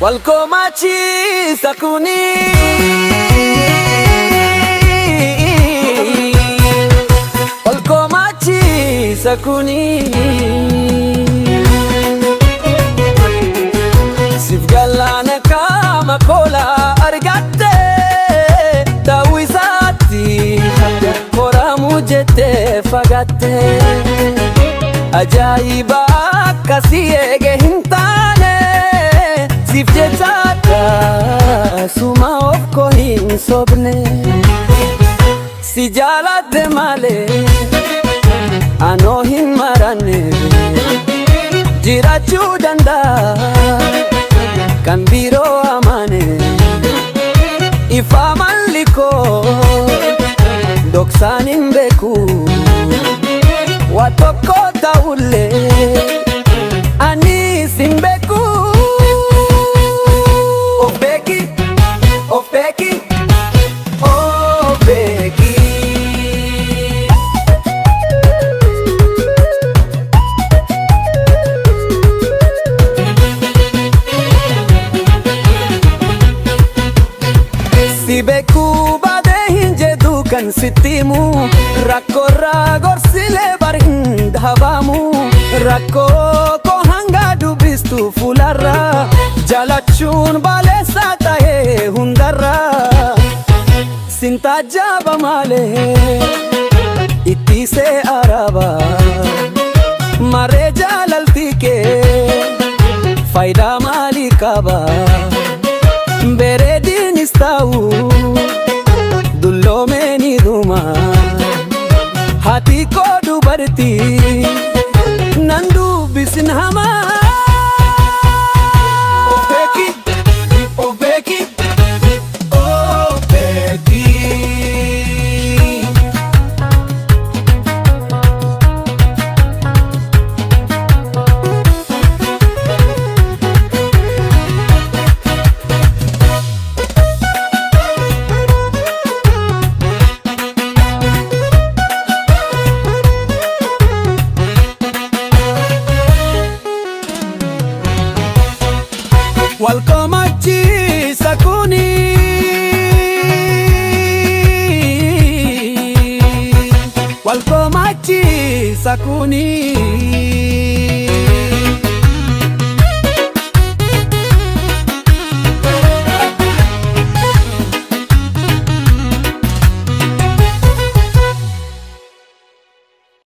Walkomachiisa kuni Walkomachiisa kuni Siif galaana qaama kola argatte ta'uu isaatti koramuu jettee fagaatte Ajaa'iba akkasii eege hin taane siif jechaadha suma of koo hin sobne Si jaaladhe malee anoo hin maranne jiraachuu danda'a kan biroo amane Ifa malli koo dhoksaan hin beeku waa tokko ta'ullee anis hin beeku. Of beeki, of beeki, of beeki. Si beekuu baadhee hin jedhu kan sitti himu rakkoorraa gorsilee bari hin dhabamu rakkoo koo hanga dubbistu fuularra jaalachuun baleessaa ta'ee hundarra Sintaajjaba malee ittisee araba maree jaalalti kee faayidaa maalii qaba Bereediinis ta'u dulloomee ni dhuma haati koo dubartii nan dubbisin hamaa. Of beeki, of beeki, of beeki. Walkomachiisa kuni Walkomachiisa kuni.